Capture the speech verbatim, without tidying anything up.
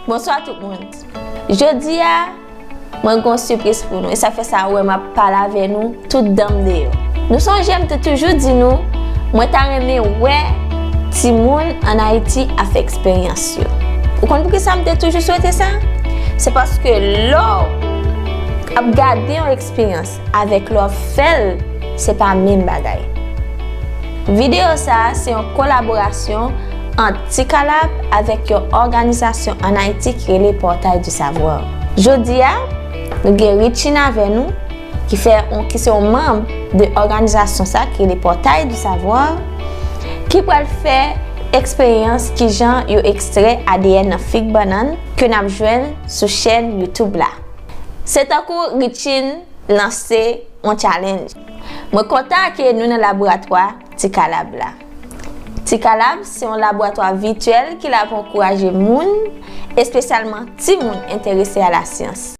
Bonswa tout moun. Jodi a, mwen gen yon sipriz pou nou, e sa fè sa ou wè m ap pale avè nou tout dan m deyò. Nou sonje m te toujou di nou, mwen ta renmen wè timoun ann Ayiti ap fè eksperyans yo. Ou konn poukisa m te toujou swete sa? Se paske lè w ap gade yon eksperyans avèk lè w ap fè l, se pa menm bagay. Videyo sa a se yon kolaborasyon ant Ti Kalab avèk yon òganizasyon ann Ayiti ki rele Portail du Savoir. Jodi a, nou gen Richine avè nou, ki fè yon, ki se yon manm de òganizasyon sa ki rele Portail du Savoir, ki pral fè eksperyans kijan yo ekstrè A D N nan fig bannann ke n ap jwenn sou chèn YouTube la. Se tankou Richine lanse yon challenge. Mwen kontan akeyi nou nan laboratwa Ti Kalab la. Ti Kalab se yon laboratwa vityèl ki la pou ankouraje moun, espesyalman timoun, enterese a lasyans.